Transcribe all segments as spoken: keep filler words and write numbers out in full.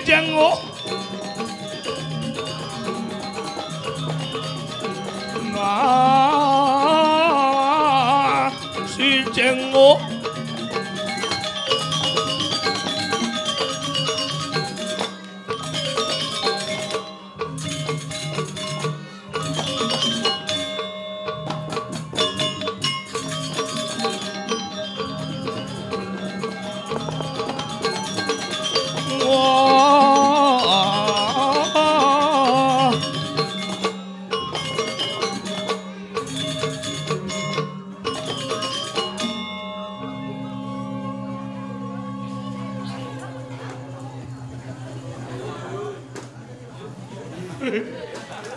Jenguk. Nah, si Jenguk.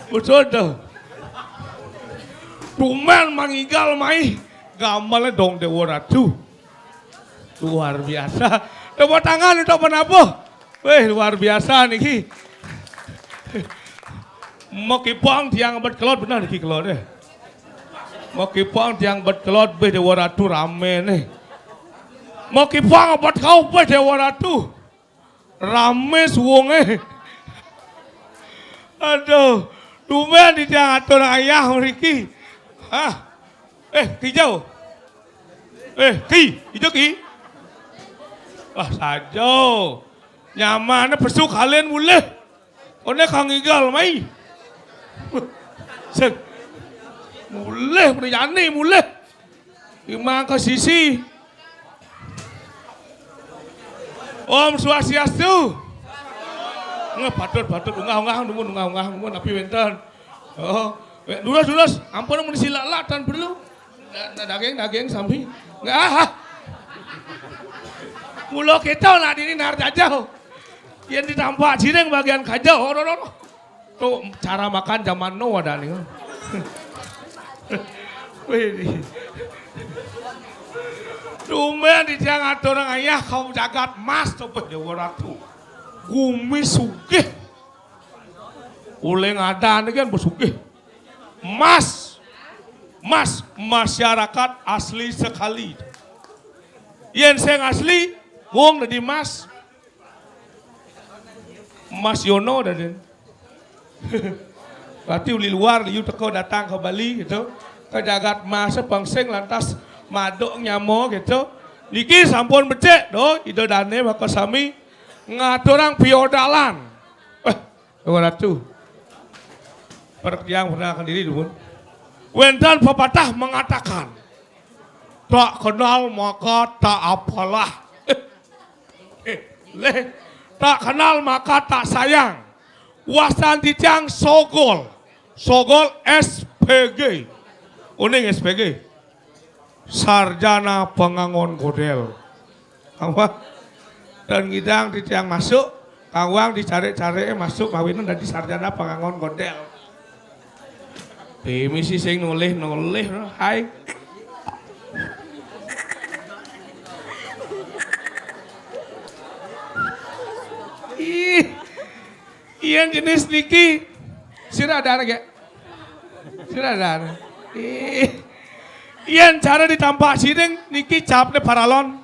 Betul tuh. Tumen mangigal mai. Gamelé dong Déwa Ratu. Luar biasa. Tepuk tangan untuk penabuh. Wéh, luar biasa niki. Mokipang tiang bet kelod bener niki kelod deh. Mokipang tiang bet kelod béh Déwa Ratu ramé nih. Mokipang bet kau béh Déwa Ratu. Ramé suwungé. Aduh, tumen tiang atur ayah mriki. Hah? Eh, Ki Jao. Eh, Ki, ijo Ki. Wah, saja. Nyamané pesu kalian mulih. Oné kang igal mai. Sing. Mulih, priyane mulih. Imang ke sisi. Om Swastiastu. Nggih, patut, patut, unggah, unggah, nuwun, unggah, unggah, nuwun, napi wénten. Oh, wé-, durus, durus, ampun, mun sila-la tan perlu. Nah, nah, daging, daging, sami. Nggih, ah, ah. Mula kita nak dini nar jajal. Yén ditampak siring bagian kaja, ora, ora. Tuh, cara makan zaman now ada nih. Wih, ini. Tumen di tiang atur ayah kau jagat mas tuh, Déwa Ratu. Gumi sugih. Oleh ngadan kan besugih. Mas. Mas, masyarakat asli sekali. Yén sing asli, wong dadi mas. Mas Yono dah, Den. Berarti uli luar liu teko datang ke Bali gitu. Ke jagat mas pangsing lantas madok nyamo gitu. Niki sampun becik, do, Ida Dane baka sami ngaturang piodalan. Eh, Dewa Ratu. Pertiang pernah kendiri, Dun. Wénten pepatah mengatakan, "Tak kenal maka tak apalah." Eh, leh, tak kenal maka tak sayang. Wastan titiang Sogol. Sogol S P G. Uning S P G. Sarjana Pengangon Godel. Apa? Dan ngidang titiang masuk, kawang dicari-cari masuk, mawinan dadi sarjana pengangon godel. Misi sing nulih-nulih, hai. Ih, yén jenis niki, sira ada anak ya? Sira ada anak. Ih, yén cara ditampak siring niki capné paralon.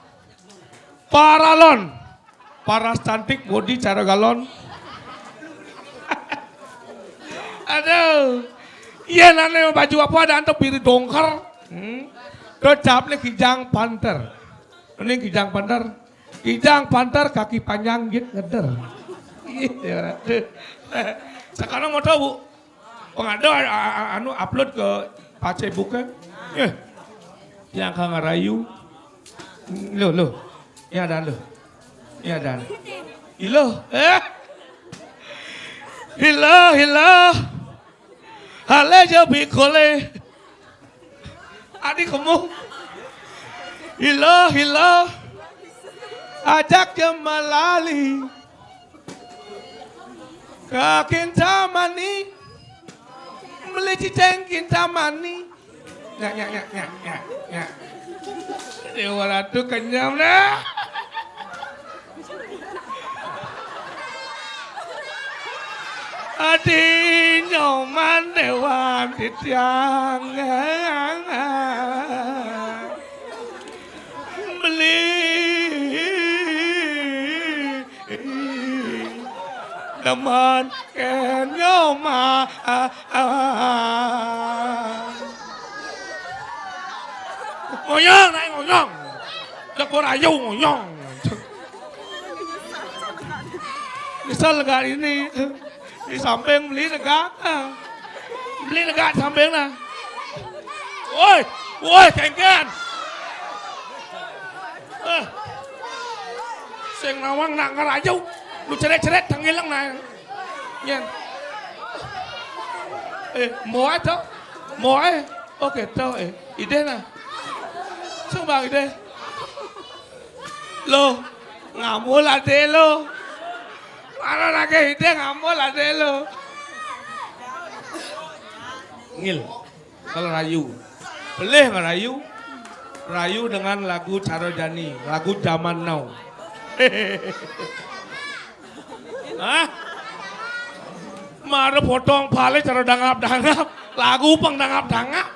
Paralon. Paras cantik bodi cara galon. Aduh. Iya, nane baju apa ada antuk piri dongker. Hmm. Tuh capné Kijang Panter. Ini Kijang Panter. Kijang Panter kaki panjang git ngeder. Iya, aduh. Sekarang mau tahu, Bu? Pengada a-, a-, anu upload ke Facebook ya. Eh. Yang kang ngarayu. Lo, lo. Ya dan lo. Ya dan. Ilo, eh. Hilo, hilo. Hale je bikole. Adi kamu. Hilo, hilo. Ajak je malali. Ka Kintamani. Beli ciceng Kintamani. Nyak, nyak, nyak, nyak, nyak, nyak. Dewa Ratu kenyam dah. Adi nyoman dewan titiang. Beli. Demen kene omah. Ngoyong, naik ngoyong. Dek ora ayu ngoyong. Misal negak ini. Di samping beli negak. Beli negak di samping lah. Woi, woi, kengken. Eh. Sing nawang nak ngerayu. Lu ceret-ceret tengileng nah. Nyen. Eh, moe to? Moe. Oke, to eh. Ide nah. Sing bang ide. Lo, ngamul ade lo. Mana lagi ide ngamul ade lo. Ngil. Kalau rayu. Pelih ngerayu. Rayu dengan lagu Caro Jani, lagu zaman now. Hah? Mara potong pale cara dangap-dangap. Lagu pang dangap-dangap.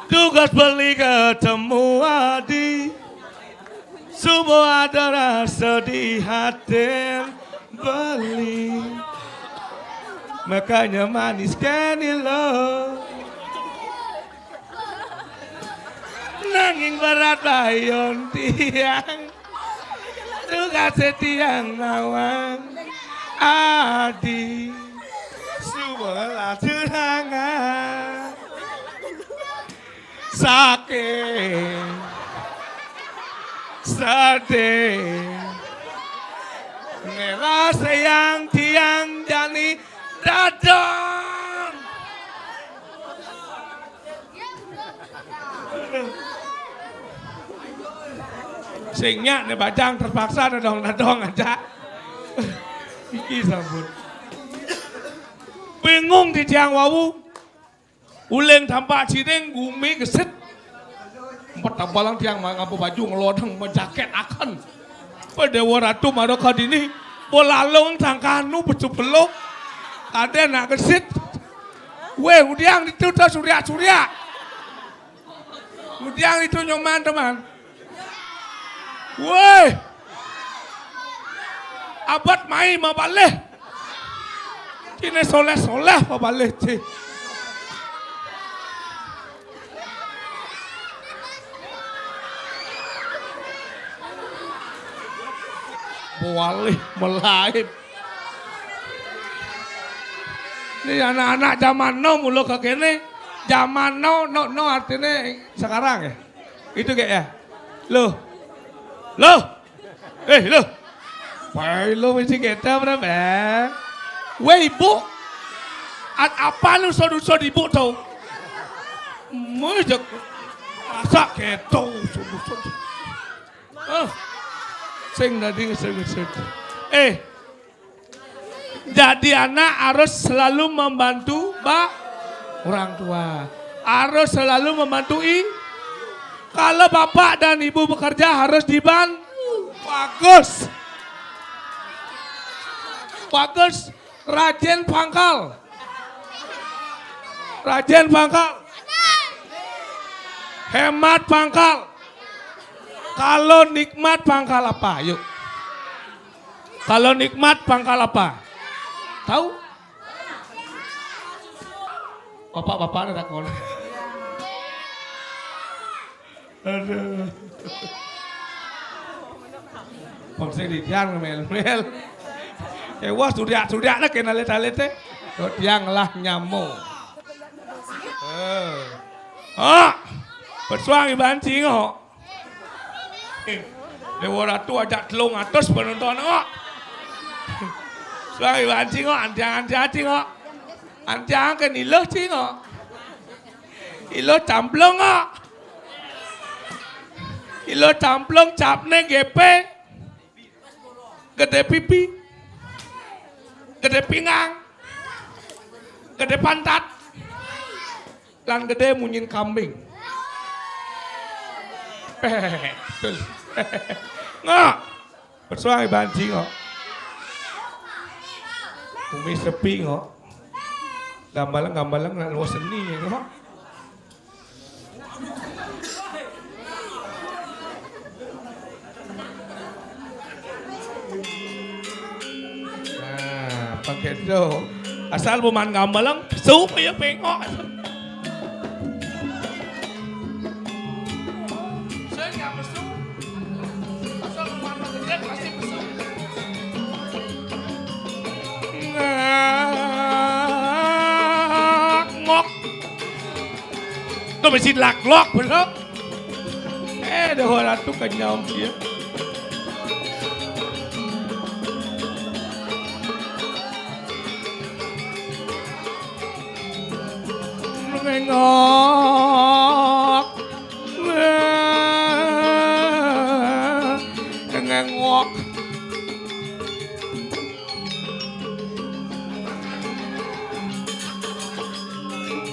Tugas beli ketemu adi. Subuh ada rasa di hati beli. Makanya manis kene lo. Nanging berat layon tiang. Tugas tiang nawang adi. Sebelah serangan. Sakit. Sedih. Ngerasa yang tiang jani dadong. Sing nyak ne bajang terpaksa dadong-dadong aja. Iki sampun. Bingung titiang wau. Uling tampak ciring gumi gesit. Empat tabalang tiang ma-, ngapa baju ngelodang majaket akan. Padewa Ratu mara kadini. Bolalung tangkanu pecupeluk. Ada nak gesit. Weh, udiang ditu to surya-surya. Udiang ditu nyoman teman. Woi. Abot mai mabalih. Cine soleh-soleh mabalih ci. Mabalih melaib. Ini anak-anak zaman now mula ke kene. Zaman now, no, no artine sekarang ya. Itu kayak ya. Loh. Loh. Eh, loh. Wah, lo mesti kita berapa? Weh, ibu. At apa lu sodut-sodut ibu tau? Mujak. Masa keto sodut-sodut. Ah. Sing tadi sing sing. Eh. Jadi anak harus selalu membantu ba orang tua. Harus selalu membantu i-, kalau bapak dan ibu bekerja harus diban-, bagus. Bagus. Rajin pangkal. Rajin pangkal. Hemat pangkal. Kalau nikmat pangkal apa? Yuk. Kalau nikmat pangkal apa? Tahu? Bapak-bapak ada takon. Aduh. Pang sing di tiang mel-mel. Eh, wah, sudiak-sudiak nak kena lete-lete. Kok tiang lah nyamo. Eh. Ah, pesuang iban cingok. Dewa Ratu ajak telung atus penonton kok. Suang iban cingok, antiang-antiang cingok. Antiang ke niluh cingok. Iluh camplung kok. Iluh camplung capne gepe. Gede pipi. Gede pinggang. Gede pantat. Lan gede munyin kambing. Betul. Ngok. Pesuang iban cingok. Bumi sepi ngok. Gambalang-gambalang nak luas seni ngok. Gitu. Asal buman gamelan, pesu ya pengok. Sing ya pesu. Asal buman gedé pasti pesu. Ngok. Tuh mesti laklok, bener. Eh, dah orang tu kenyang dia. Ngengok. Ngengok.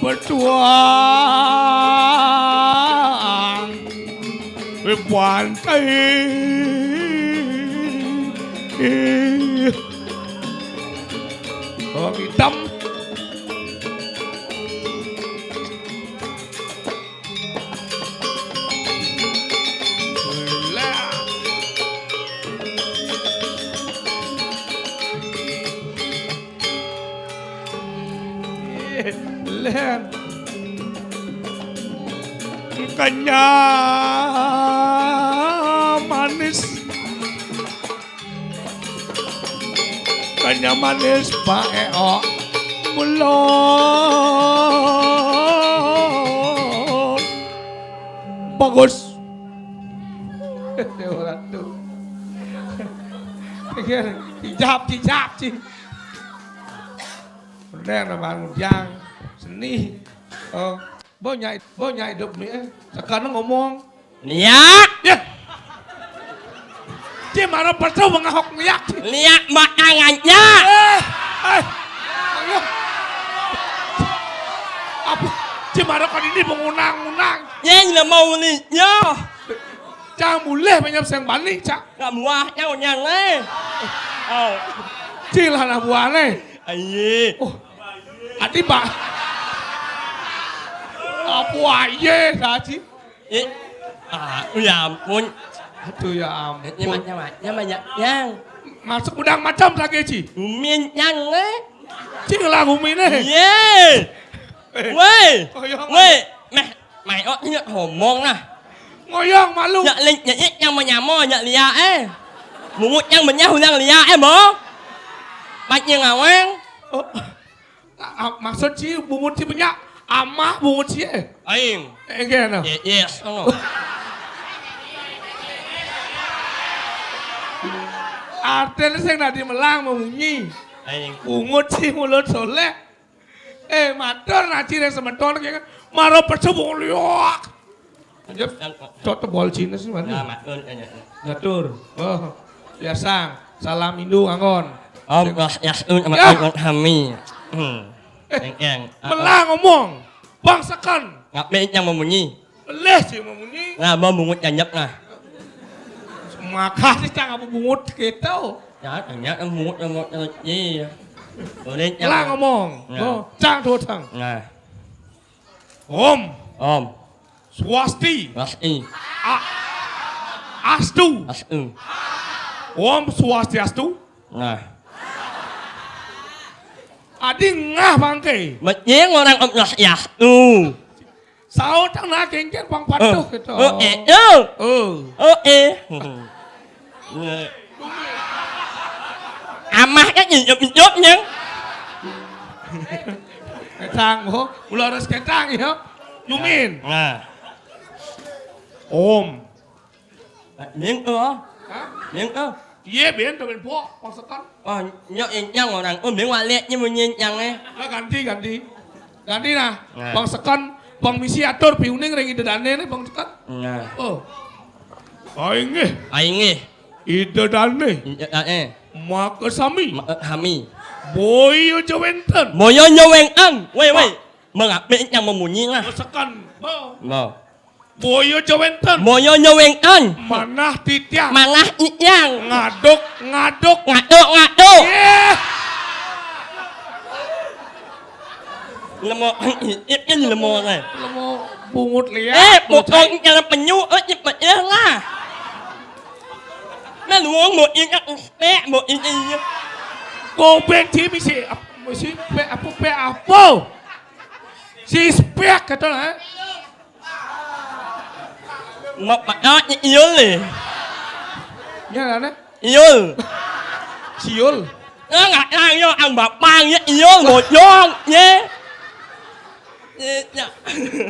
Berjuang di pantai. Orang hitam. Len. Kenyang manis. Kenyang manis Pak Eo. Belum. Bagus. Orang tu. Pikir, hijab, hijab, cing. Udah, nama ngujang. Seni. Oh. Banyak, banyak hidup ni, eh. Sekarang ngomong. Niak. Ya. Ci mara pesu mengahok niak, ci. Niak mak angannya. Eh. Eh. Ayo. Apa? Ci mara kon ini mengunang-unang. Nyeng nama ulinya. Cang boleh menyap seng bani, cak. Nggak buah nyau nyang, eh. Oh. Ci lah nak buah, eh. Aye. Oh. Ati, Pak. Apa aye, saci? Eh, ah, ya ampun. Aduh, ya ampun. Nyam, nyam, nyam, nyam, nyam. Masuk udang macam lagi, Ci. Umin nyang, eh. Ci ngelah umin, eh. Ye. Eh. Woi. Koyong. Woi. Meh, mai ot nyek ngomong nah. Ngoyong malu. Nyak lin, nyak nyek nyang menyamo, nyak liak, eh. Mungut nyang menyah ulang liak, eh, mo. Mat nyang ngaweng. Oh. Ah, ah, maksud ci bungut ci banyak, amah bungut ci, eh? Aing. Eh, enggak, no. Ye-, yes, no. Artinya sing tadi melang memunyi. Aing. Bungut ci mulut soleh. Eh, matur naci ring semeton, ya kan? Maro pesu bungut liak. Aja, cok tebol Cina sih, mana? Nah, matur, ya, ya. Matur. Oh, biasa. Salam Hindu, anggon. Om Swastiastu, ya. Om Hami. Hmm. Eh, yang, yang. Melah ngomong. Bang Seken. Ngapain yang memunyi? Leh sih memunyi. Nah, mau bungut nyanyap, nah. Makasih, Cang, apa bungut kita? Ya, tanya kan bungut, bungut, bungut, iya. Boleh, Cang. Lah ngomong. Nah. Oh, Cang, tuh, Cang. Nah. Om. Om. Swasti. Swasti. A-, astu. Astu. Om Swastiastu. Nah. Adi ngah bangke. Mesti orang Om Swastiastu. Saut tang nah kengken pang patuh gitu. Oh, eh, oh. Oh. Oh, eh. Amah kan nyup-nyupnya. Ketang, oh. Mula harus ketang, ya. Nyumin. Nah. Om. Ning, oh. Hah? Ning, oh. Iya, ben, temen po, Bang Seken. Oh, nyok yang orang. Oh, ben waleknya munyi yang, eh. Lah, ganti, ganti. Ganti, nah. Nah. Bang Seken, Bang misi atur piuning ring Ida Dane nih, Bang Seken. Nah. Oh. Aing, eh. Aing, eh. Ida Dane. Ida Dane. Maka sami. Ma-, eh, hami. Boyo jawenten. Boyo nyaweng ang. Woi, woi. Mengapik yang memunyi lah. Bang Seken. Oh. No. Boyo jawenten. Boyo nyaweng ang. Manah titiang. Manah titiang. Ngaduk, ngaduk. Ngaduk, ngaduk. Iya. Lemo, ipin lemo, eh. Lemo bungut liak. Eh, bocah. Bokong jalan penyu, eh, cepet ya lah. Nah, luang mau ingat, eh, mau ingat. Kuping Jimmy si ap-, si pe-, apa pe-, apa? Si spek gitu lah. Mak, mak, ah, iyul le. Ya, lah, nah. Iyul. Siul. Eh, nggak, ah, yo, ang bapang, ya, iyul, bojong, ya. Ya, ya.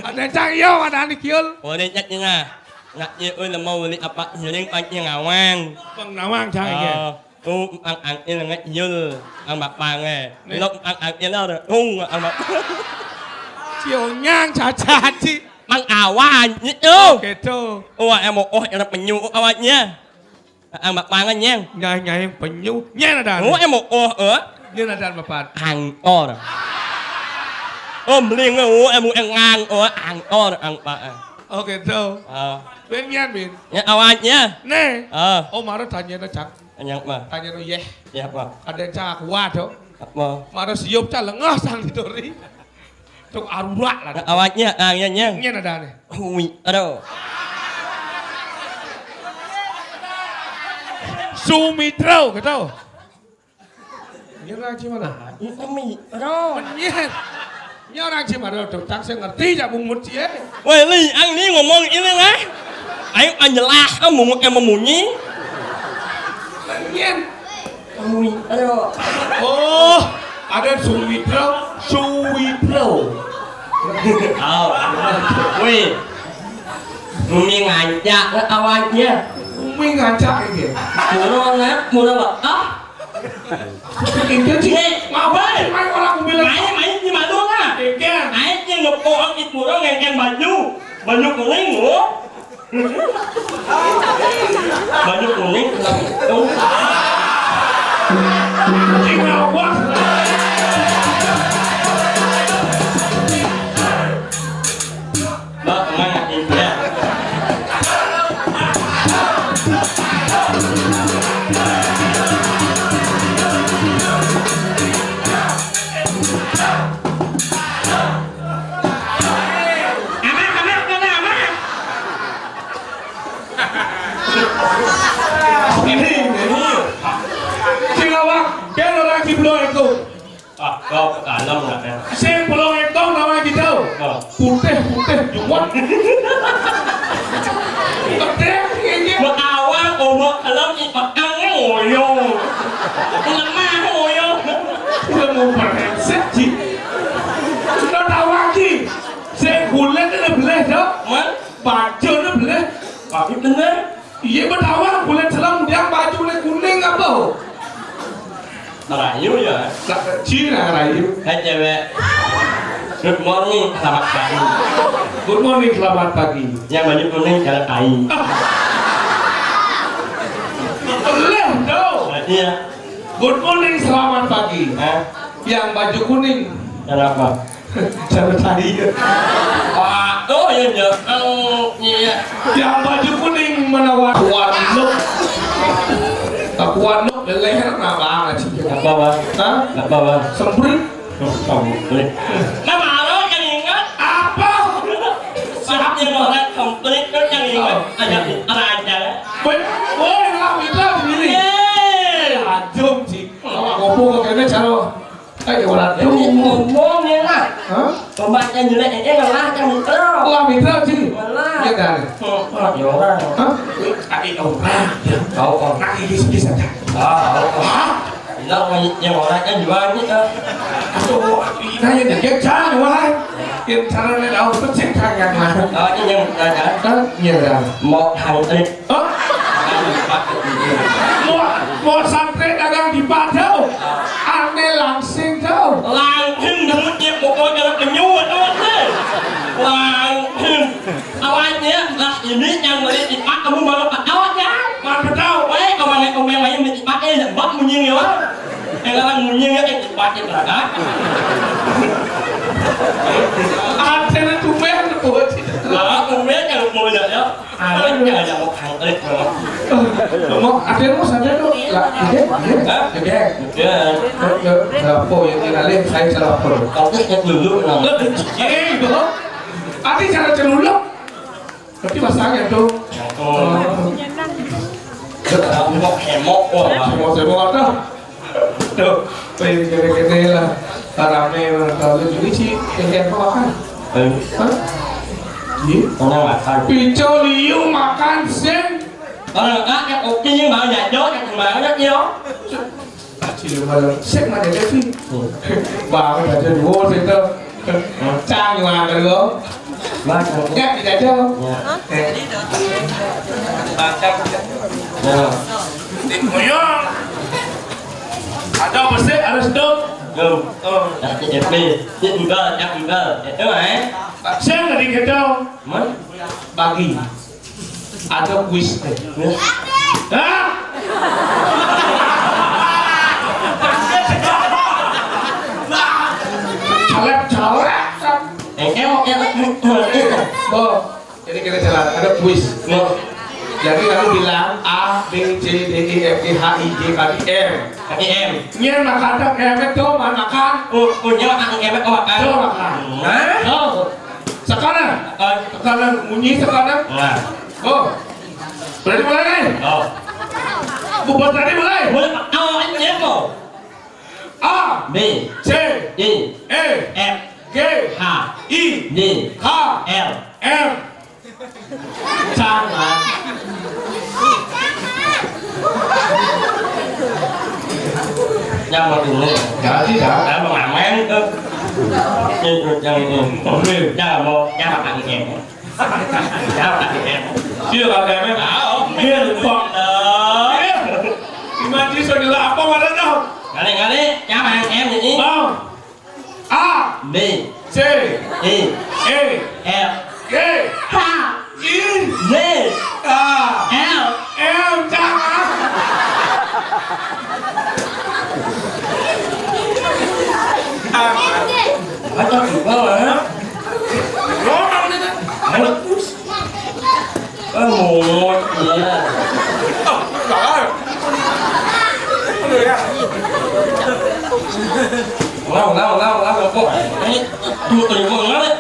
Ada cang, yo, ada anak, yul. Boleh, ya, ya. Nggak, ya, oi, lemau, beli apa, healing, pakai ngawang. Bang Nawang, cang, ya. Oh. Ku ang-ang il ngat yul ang bapang e. Nih. Lok ang-ang il ada ung ang bapang. Cionyang cacaci. Mang awan itu. Oh, gitu. Wah, emo oh ena penyu awannya. Ang bapang nyeng. Nyai nyai penyu. Nyen ada. Oh, emo oh eh. Nyen ada bapak. Angkor. Oh, beli nge oh emo engang oh angkor ang pa. Oh, gitu. Ah. Bin nyen bin. Ya awannya. Nih. Ah. Oh, maro tanya na cak. Anyang mah. Tanya no yeh. Ya, Pak. Ada cak kuat tuh. Apa? Maro siup cak lengah sang di dori. Cuk arurak lah. Nah, awaknya, ah, nyang, nyang. Nyen ada nih. Hui, aduh. Sumitro, gitu. Nyen orang Cimara. Umi, aduh. Nyen. Nyen orang Cimara tuh, tak saya ngerti, cak bungut cie. Weh, Li, ang ni ngomong ini lah. Ayo anjelah, ah, bungut yang memunyi. Nyen. Umi, aduh. Oh, ada Sumitro, Suwitro. Oh, weh. Umi ngancak ke awaknya. Umi ngancak ini. Murah nggak? Murah nggak? Ah? Itu sih. Nih, ngapain? Main orang umi lagi. Main, main di mana lah? Iya. Main yang ngepoang itu orang yang, yang baju. Baju kuning, oh. Baju kuning, kenapa? Oh. Ih, ngawak. Mbak, kemana? Iya. Amak, amak, mana amak? Ini, ini. Sing awak, kan orang di Blok itu. Ah, kau ke dalam nggak, ya? Sing Blok itu nama kita. Oh. Putih, putih, juwet. Putih, ini. Mek awal, oh, mek dalam, ih, mek ang, ngoyo. Lemah, ngoyo. Udah mau bereset, Ji. Udah tahu lagi. Sing kulit ini boleh, Dok. Wan? Baju ini boleh. Tapi bener. Iya, bener tahu kulit selam, dia baju kulit kuning apa? Rayu ya. Nah, Cina rayu. Hai cewek. Good morning, selamat pagi. Good morning, selamat pagi. Yang baju kuning jangan tai. Boleh, Dok. Nah, iya. Good morning, selamat pagi. Hah? Yang baju kuning. Kenapa? Cara tadi. Pak, oh, iya, iya. Oh, iya. Yang baju kuning menawar warnuk. Tak warnuk di leher, kenapa amat sih? Apa, Bang? Hah? Apa, Bang? Semprit. Oh, semprit. Nah, malah yang ingat. Apa? Siapa yang mau lihat semprit tuh yang ingat? Oh. Ada raja. Woi, woi, lah, itu sendiri. Yeay. Ajum, sih. Kalau aku mau ke kene, cara Eh, orang tuh. Ngomong ya lah. Hah? Pembaca jelek ini ngalah kan gitu. Wah, mitra sih. Ngalah. Iya, dah. Oh, oh, ya orang. Hah? Tapi orang. Tahu orang. Nah, ini sedih saja. Ah, tahu. Hah? Bilang yang orang kan juga gitu. Aduh, ini aja deh, jangan, wah. Yang cara dia tahu, pecah kan, kan, wah. Oh, ini yang bertanya. Hah? Iya, dah. Mau hal Hah? Mau, mau santri dagang di Padau. Ane langsing tau. Langsing duitnya pokoknya penyuh duitnya. Langsing. Awalnya lah ini yang beli tipak kamu malah tak tahu aja. Mana tahu? Weh, kemana kau main main beli tipak eh bak munyi ya. Yang orang munyi ya eh tipak itu berapa? Ada tuh meh tuh. Lah, aku meh kalau mau ya. Anak aja mau kangkrik, mau. Mau, ada mau sadar tuh. Lah, ada, ada. Hah? Ada. Ada. Ada. Ada apa yang dilalui? Saya salah apa? Kangkrik yang dulu, nah. Eh, itu. Ada cara celuluk. Tapi masanya tuh. Yang tuh. Oh. Hemok, hemok, wah. Hemok, hemok ada. Duh, kene-kene lah. Rame, kalau ini sih, yang apa makan? Eh. Hah? Iya. Mana makan? Pico liu makan sing. Kalau enggak, yang kopi ini mau nyajok, yang kemarin, ya. Cile malah sik mana ada sih? Banget aja dua situ. Cang gimana lo? Mas, ya kita aja. Ya. Eh. Baca. Ya. Di kuyung. Ada besi, ada sedok. Yo. Oh. Tapi F B. Dia tinggal, dia tinggal. Itu eh. Saya nggak diketahui. Mana? Bagi. Ada kuis teh. Hah? Calep-calep. Eh, eh, eh, eh, eh. Bo, jadi kita jalan, ada kuis. Bo. Jadi kamu bilang A, B, C, D, E, F, G, H, I, J, K, L, M. K, L, M. Nyen makan tak M itu, mana makan? Oh, oh, nyen makan M itu makan. Tuh makan. Hah? Oh. Sekarang, eh, sekarang, munyi sekarang. Nah. Oh. Berarti mulai nih. Oh. Buat tadi mulai. Mulai awalnya apa? A. B. C. D. E. F. G. H. I. J. K. L. M. Salah. Yang mau dulu. Jadi dah. Saya mau ngamen tuh. Ini tuh yang ini. Oke. Jangan mau, jangan pakai ini. Jangan pakai ini. Dia pakai ini. Ah, oke. Dia lupa. Iya. Gimana sih, sudah apa mana dong? Kali-kali, jangan pakai ini. Mau. A. B. C. E. E. F. G. H. I. J. K. L. M. Jangan. Ada juga lah. Ngomong ini. Hah? Eh, mungut, iya. Oh, salah. Aduh, ya. Ulang, ulang, ulang, ulang, kok. Eh, tuh, tuh, kok, ulang, ya?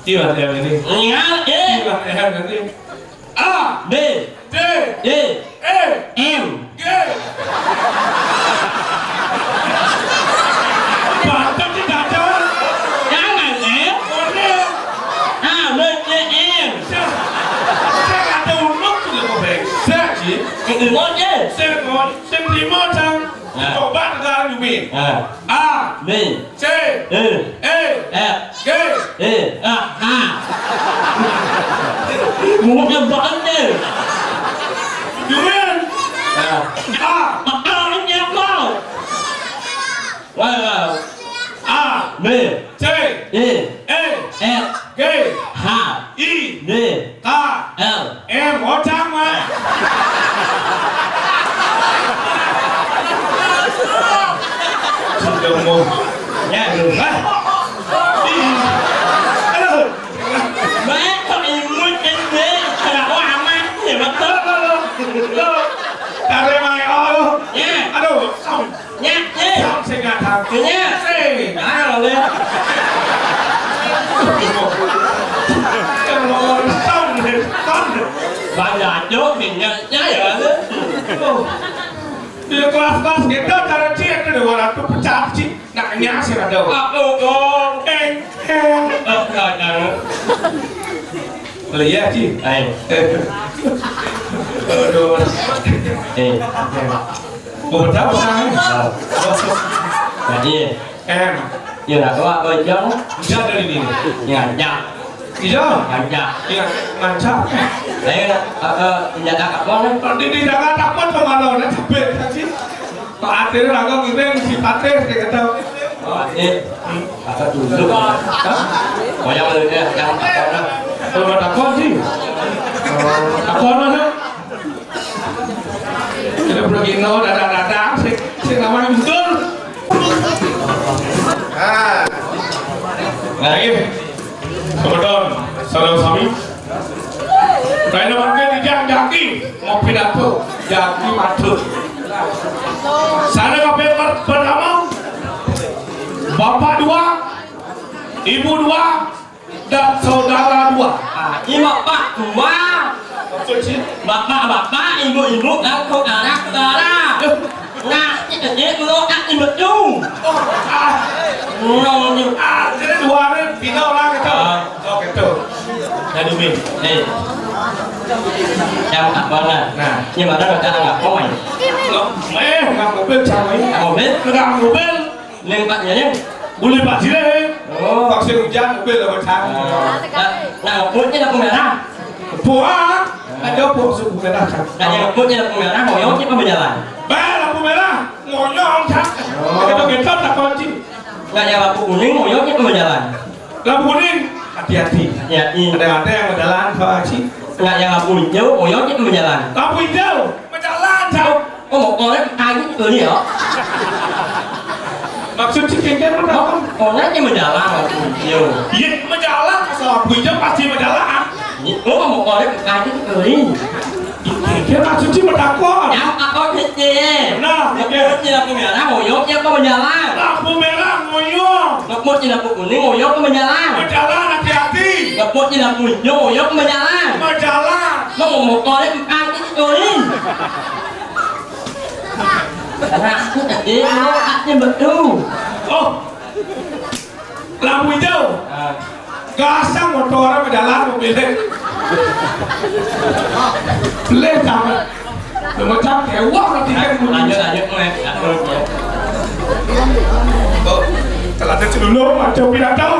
Iya, yang ini. Ingat, eh. Iya, yang ini. A. B. D. D. E. M. G. Baca sih, baca. Jangan, eh. Boleh. A, B, C, M. Saya, saya nggak tahu unuk juga, kok, Bang. Saya sih. Yang ilmu aja. Saya mau, saya terima, Cang. Nah. Coba sekarang, Yumi. Nah. A. B. C. E. E. F. G. E. Ah, ah. Mulutnya banget deh. Yumi. Nah. A. Makan yang mau. Wah, wah. A. B. C. E. E. F. G. H. I. D. K. L. M. Ojang, Mak. Sudah mau. Ya, lu. Hah? Ih. Aduh. Baik, kok imut, kan, Dek? Kenapa amat? Ya, betul. Lo, lo, lo. Tarik, Mak. Oh, lo. Ya. Aduh. Nyet, nyet. Sing nggak tahu. Nyet. Sing. Ayo, lihat. Kalau orang tahu, nih, tahu. Banyak aja, minyaknya ya, ada. Oh. Di kelas-kelas kita cara cek itu dua ratus pecah, cik. Nak nyasir ada. Aku dong. Eh, eh. Oh, enggak, enggak. Lihat, cik. Ayo. Aduh. Eh. Mau berapa sekarang? Nah. Jadi, M. Ya, nggak tahu apa, Jang. Bisa dari ini. Ya, Jang. Bisa? Jang. Ya, lancar. Saya, eh, eh, tidak tak apa, kan? Kalau di, di Jakarta pun pemalawannya capek, kan, sih? Pak Atir, aku ngirim si Patih, saya kata. Pak Atir. Apa dulu? Hah? Oh, yang mana? Yang apa, nah? Kalau nggak takut, sih. Oh, takut, mana? Kita pergi, no, dadah-dadah, sih, sih, namanya betul. Ah. Nah, iya. Kebetulan, saudara sami. Saya mangke dijak jaki, mau pidato, jaki matur. Sana kabeh per-, pertama, bapak dua, ibu dua, dan saudara dua. Ah, ini bapak dua. Maksud sih? Bapak-bapak, ibu-ibu, dan saudara-saudara. Eh, Nah, iki gede lo ak imbedung. Oh, ah, Nong ni. Ah, jadi dua hari pindah orang gitu. Ah. Oh, gitu. Jadi, Min. Eh. Yang tak mana? Nah. Ini mana ada anak komai? Lo, eh, nggak mobil, cang, ini. Mobil? Nggak mobil. Ning Pak Nyayang. Boleh Pak Jire. Oh. Vaksin hujan, mobil lo, cang. Nah, nah, putih lampu merah. Buah. Ada apa suku merah, cang? Nah, yang putih lampu merah, ngoyong cek pembejalan. Bah, lampu merah, ngoyong, cang. Oh. Kita bentar tak kunci. Nah, yang lampu kuning, ngoyong cek pembejalan. Lampu kuning, hati-hati. Ya, iya. Ada-ada yang berjalan, Pak Haji. Nah, yang lampu hijau, ngoyong cek pembejalan. Lampu hijau, berjalan, cang. Oh, mau korek, kayu, tuh, ya. Maksud si Kengkeng apa? Oh, nanti menjalan waktu itu. Iya, menjalan, asal aku aja pasti menjalan. Ini, oh, mau korek kayu kering. Kengkeng maksud si mendakwah. Ya, aku kecil. Nah, oke. Ngebut di lampu merah, ngoyong, dia apa menjalan? Lampu merah, ngoyong. Ngebut di lampu kuning, ngoyong, apa menjalan? Menjalan, hati-hati. Ngebut di lampu hijau, ngoyong, apa menjalan? Menjalan. Mau, mau korek kayu kering. Karena aku tadi mau hati betul. Oh, lampu hijau. Ah. Gasang motornya berjalan mobilnya. Boleh sama. Lu macam kewak nanti kan bunyi. Lanjut, lanjut, Mas. Lanjut, ya. Oh, telah dulu, macam pidato.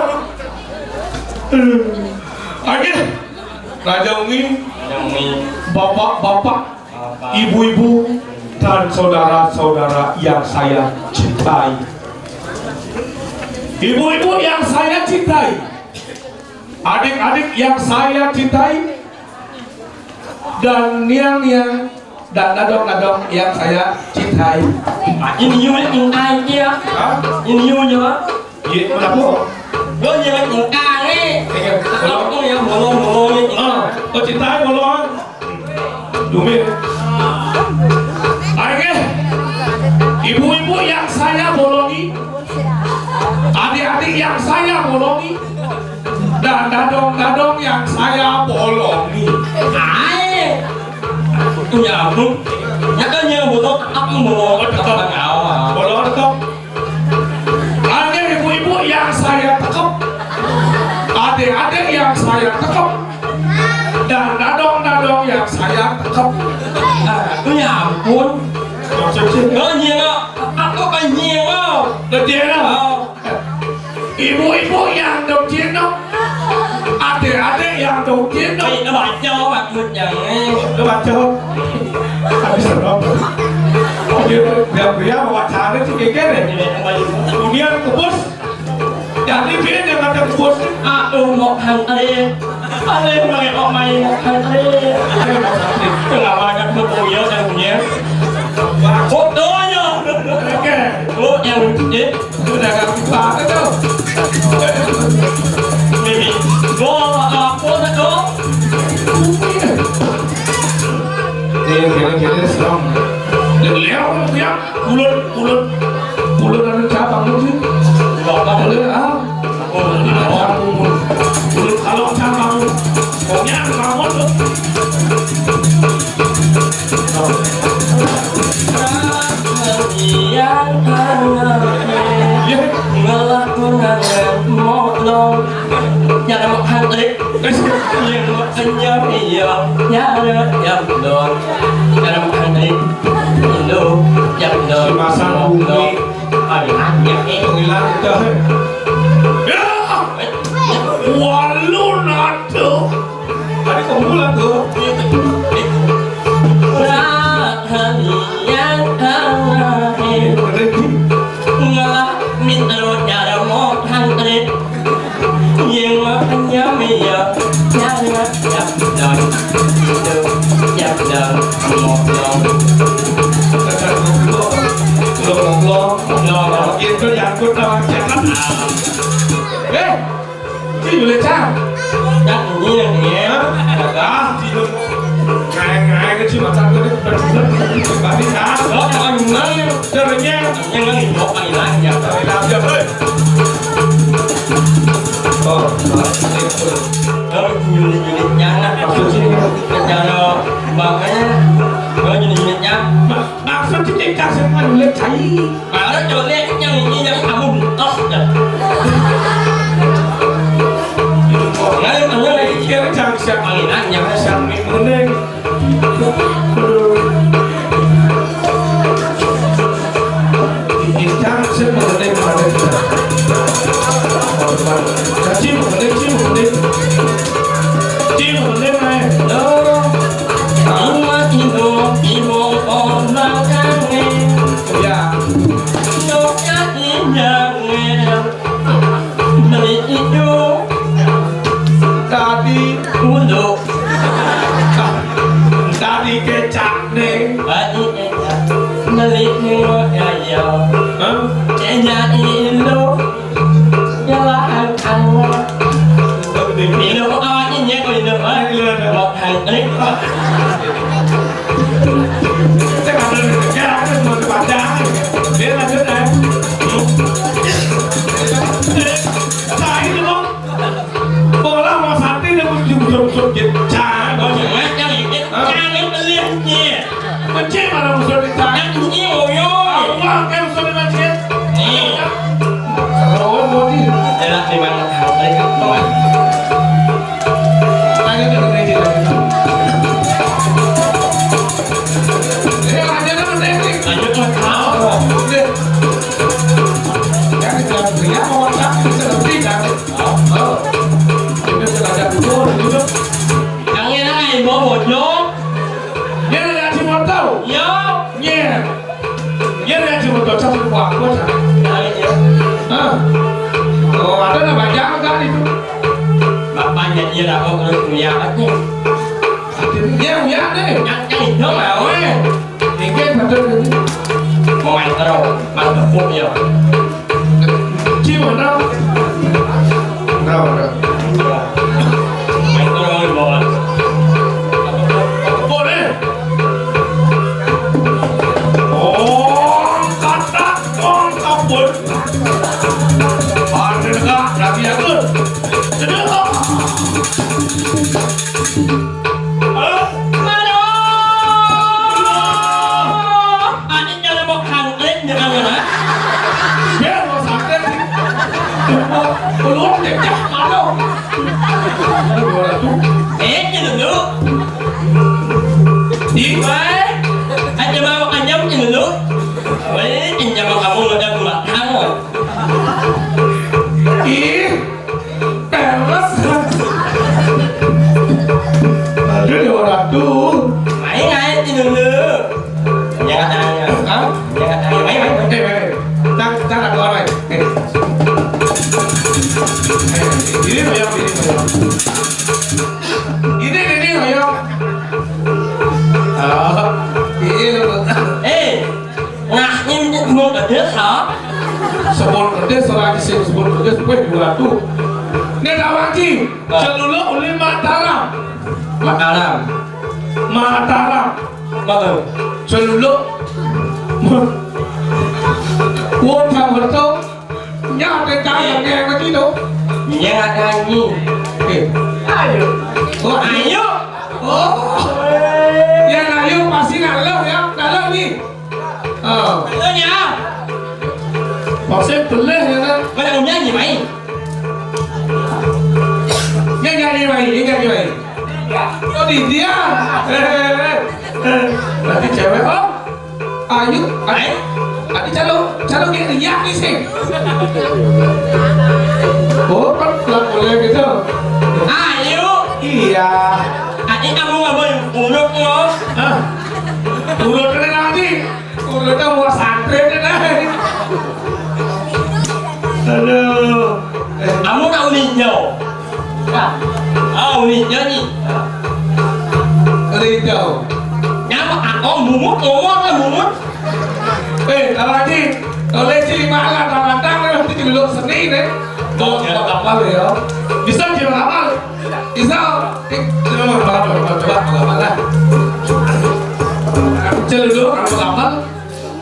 Lagi. Raja Umi. Raja Umi. Bapak-bapak. Ibu-ibu dan saudara-saudara yang saya cintai. Ibu-ibu yang saya cintai. Adik-adik yang saya cintai. Dan niang-niang dan dadong-dadong yang saya cintai. Ini you yang cintai dia. Hah? Ini you nya. Iya, kenapa? Lo jangan ingkari. Iya. Aku yang bolong-bolong ini. Ah, oh, cinta bolong. Dumi. Oke. Ibu-ibu yang saya bolongi, adik-adik yang saya bolongi, dan dadong-dadong yang saya bolongi. Ae. Nyambung. Ya kan yang bolong, aku bolong. Bolong tetap. Hanya ibu-ibu yang saya tekep, adik-adik yang saya tekep, dan dadong-dadong yang saya tekep. Ah, ya ampun. Maksudnya? Lo nyengok, aku kan nyengok. Lo nyengok? Oh. Ibu-ibu yang dong nyengok, adik-adik yang dong nyengok. Baik, lo baca maksudnya, eh. Lo baca. Habis serem. Oh, dia, dia, dia bawa cara si Keke deh. Dunia kebus. Jadi dia yang ada kebus. Aku mau hantri. Paling mereka main mau hantri. Ayo, mau hantri. Tengah banget berpuyol dan punya. Fotonya. Oke. Oh, yang lucu. Udah gak bisa tuh. Baby. Gua apa tuh? Iya, kira-kira serem. Dia lihat dia, ulet, ulet, ulet ada cabang lu sih. Ulet, ah. Ulet, ulet, kalau cabang. Pokoknya ada cabang tuh. Yang aneh. Iya. Ngelakukan modal. Nyara makan tadi. Iya, makan jam, iya. Nyara jam dong. Nyara makan tadi. Indo, jam dong. Masang bumi. Aduh, anjir, eh. Penghilang kita. Ya! Walu nado. Tadi pemula tuh. Rahalian aneh. Ngelah minta nyara mau hantri. Yang makan jam iya. Nyara jam dong. Jam dong. Ngomong. Belum ngomong. Belum. Itu nyangkut sama siapa? Eh, si Yule Cang. Yang ini yang ini. Ah, si Yule. Ngai-ngai ke si macam tu ni. Balik ah. Oh, yang mana? Caranya. Yang mana? Yang mana? Yang mana? Oh, kalau unit-unitnya, nah, maksudnya, kalau makanya, kalau unit-unitnya, maksudnya, kasih kan, Baru colek yang ini yang kamu butuh. Lalu kamu lagi kira cang siang angin, yang siang minggu. Aduh. Cang siang minggu, minggu. Cing minggu, cing minggu. Cing minggu, mai. Loh. Kamu mah ino, ino orang kangen. Ya. Ino kangen, kangen. Beli itu. Tadi. Dulu. Tadi kecap nih. Tadi kecap. Beli itu, ya, ya. Hah? Kayaknya itu. Ya, lah, Allah. Minum awalnya, ya, kok minum, ah. Iya, iya. Mau kali. Saya nggak boleh kerja, aku mau baca. Dia lanjut, eh. Nah, ini, Bang. Bola mau sate, dia mau jujur-jujur, gitu. Jangan, Bang. Jangan, jangan, jangan, beli, ya. Benci mana musuh di sana? Yang bunyi, oh, yo. Aku nggak kayak musuh di sana. Nih. Seru, body. Enak di mana? Tahu, tadi kan teman. Ayo, kita ke gereja. Lanjut, Mas. Udah. Yang kita beli apa, Mas? Bisa lebih, kan? Oh, oh. Udah, kita ajak dulu, dulu. Yang enak, ayo, bawa bocor. Dia ada ngaji motor? Iya. Iya. Dia ada ngaji motor, satu buah, buah, satu. Nah, iya. Hah? Oh, ada nama jangan kan itu? Bapaknya dia lah, oh, terus punya apa tuh? Dia punya deh. Yang, yang itu mau, eh. Ini betul ini. Mau main terus, main tepuk ya. Ci mana? Mana, mana? Main terus, bawa. Tepuk deh. Oh, kata, oh, kabur. Ada dekat, lagi aku. Sedih. Aduh! Adik jangan mau kangkling jangan, ya. Biar mau sakit. Belum jejak malu. Aduh, dua ratus. Eh, jangan dulu. Di? Weh, aja mau aja jangan dulu. Weh, jangan mau kamu udah kembang. Ih, Peres. Aduh, dua ratus. Main aja dulu. Jangan tanya. Hah? Jangan tanya. Main, main. Eh, main. Tang, tang, aku apa? Eh. Eh, ini loh yang ini loh. Ini, ini loh yang. Ah, ini loh. Eh, Nah, ini mau kerja, ha? Sebut kerja, selagi sing sebut kerja, weh, dua ratus. Ini tak wajib. Ah. Celuluk oleh Mataram. Mataram. Mataram. Mataram. Celuluk. Wong tak betul. Nyate kaya ngene iki lho. Nyate nyanyi. Eh. Ayo. Oh, ayo. Oh. Ya, ayo pasti nak lo ya. Nak lo ni. Oh. Lo nya. Pasti boleh ya kan? Mana punya nyanyi mai? Ya nyanyi mai, ya nyanyi mai. Oh, di dia. Eh, eh, eh. Berarti cewek, oh. Ayu, ayu, ayu calo, calo kayak riak nih sih. Oh, kan pelan boleh gitu. Ayu. Iya. Ayu kamu nggak boleh urut loh. Hah? Urut kena nanti. Urut kamu santri deh. Aduh. Eh, kamu tahu ninjau? Ah, uniknya nih. Ridho. Nyapa? Ah, oh, mumut, ngomong lah, mumut. Eh, kalau lagi, kalau lagi lima alat, alat, alat, nanti di seni deh. Oh, ya. Apa ya? Bisa di apa? Bisa. Eh, coba, coba, coba, coba, coba, coba. Celuduk, apa, apa?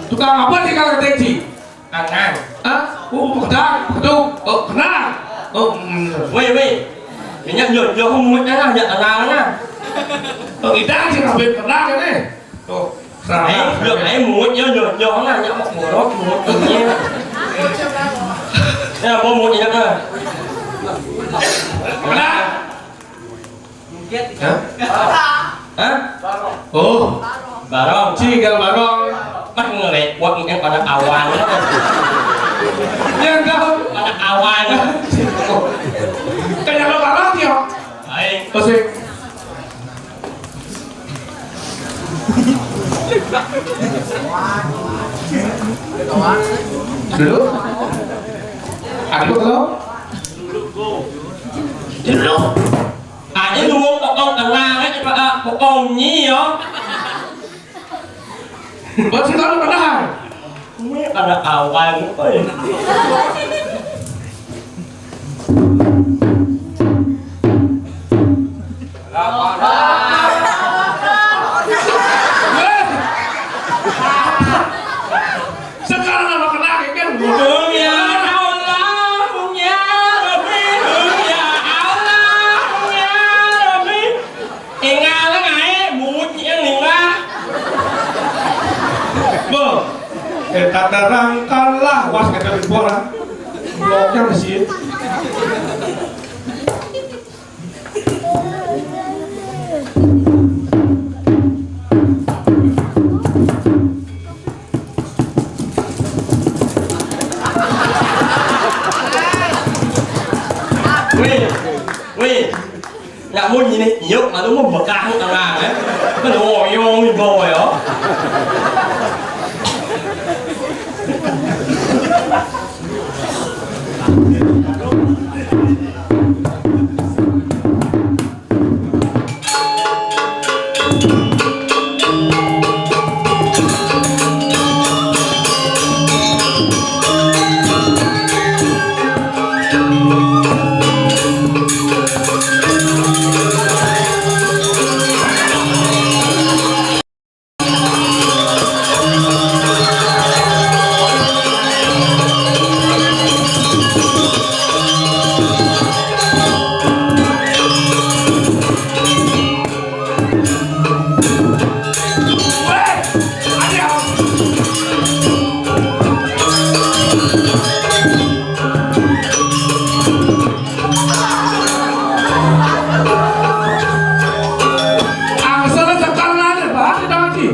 Tukang apa di kalau keteji? Kenal. Hah? Oh, kenal. Betul. Oh, kenal. Oh, mm. Weh, weh. Ini yo, yo, mulut lah, ya, kenal lah. Oh, kita sih nggak kenal kan, eh? Tuh. Ae, yo, ae, muut, yo, yo, yo, nah, nyamuk borok, muut, ini. Ya, mau muut, ya, nah. Nah. Hah? Hah? Oh. Barong. Cigal barong. Mah ngelepot ini pada awan. Ya, enggak. Pada awan. Kayak lo barong, yo. Hai. Asik. Dulu. Aku lo. Dulu. Aja lu mau kokong tengah, aja pada kokong nyi, yo. Buat sih kalau pernah. Ini ada awan, oi. Sekarang apa kena kan? Dunia Allah, dunia Rabbi, dunia Allah, dunia Rabbi. Tinggal ae, bunyi yang tinggal. Bo, eh, tak terangkanlah, was kata orang. Bloknya masih. Weh, weh, nak mun ini yuk, lalu mau bekah tangan, eh. Kan oyong ni boy, oh. Angsal tekan aja, Pak, kita ngaji.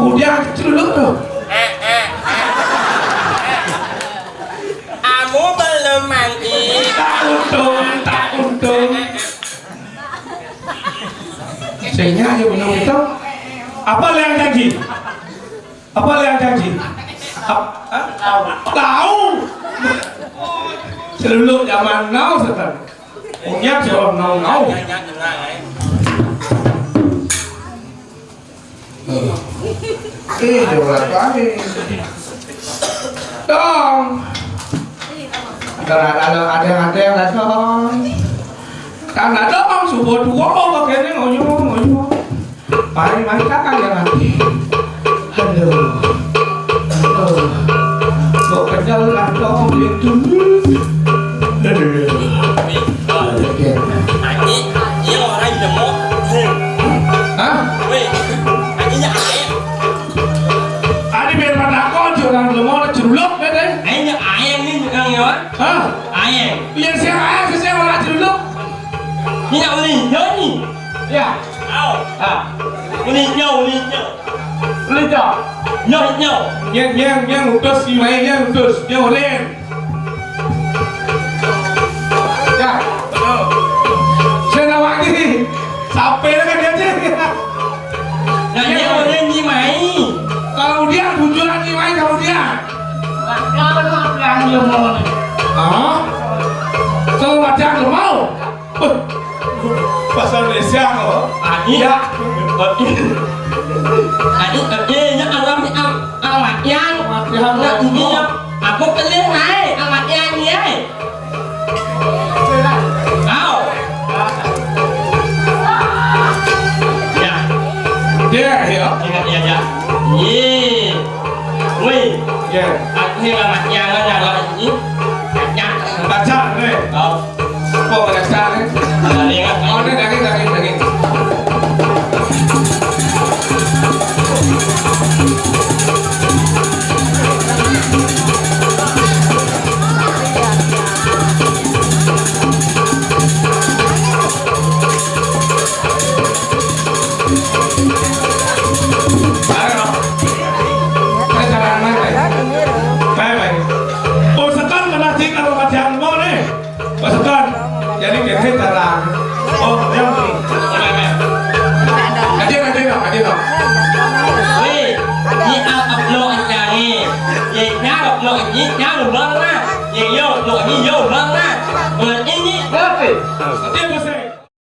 Udah, kecil dulu tuh. Kamu belum mandi. Tak untung, tak untung. Sehingga dia belum itu. Apa yang janji? Apa yang janji? Ap-, hah? Tahu. Selulu zaman now, setan. Punya seorang now, now. Eh, jawab apa ni? Dong. Ada, ada, ada, ada yang datang. Kan ada orang subuh dua, oh, kene ngoyo, ngoyo. Mari, mari, kakak yang nanti. Aduh. Aduh. Kok kenyal kan dong itu. Aduh. Oke. Anjing, anjing orang jemok. Hah? Weh, anjingnya air. Adi biar pada aku aja orang belum mau cerulok deh. Anjingnya air nih, orang ya. Hah? Air. Iya, siapa air, siapa orang cerulok? Ini nak boleh, ya ni. Ya. Au. Ha. Boleh, ya, boleh, ya. Boleh, ya. Ya, ya, ya, utus, si Mai, ya, utus. Ya, boleh. Ya. Saya nak wangi. Lah, ya, kan, Mat Yang dia mau nih. Hah? Kalau Mat Yang nggak mau? Wah, bahasa Indonesia kok. Ani. Ya. Ani, eh, ya, alam, am-, alam Mat Yang. Mat Yang. Nah, ini ya, aku pilih naik, alam Mat Yang, ya. Au. Ya. Dia, ya. Ya, ya, ya. Ye. Woi. Ya. Aku ni lah Mat Yang lah, lah ini. Mat Yang. Baca, ni. Oh. Apa baca ni? Ada ni, kan? Oh, ni daging, daging, daging. Ayo. Ayo, cara aman, ayo. Baik, baik. Oh, sekarang kena cik kalau macam mau ni. Oh, sekarang. Jadi, kita cara. Oh, yang ni. Aja, aja, aja, aja. Weh, ni apa blok ni? Ye, ni apa blok ni? Ni apa blok lah? Ye, yo, blok ni, yo, blok lah. Blok ini. Berapa? Setiap musim.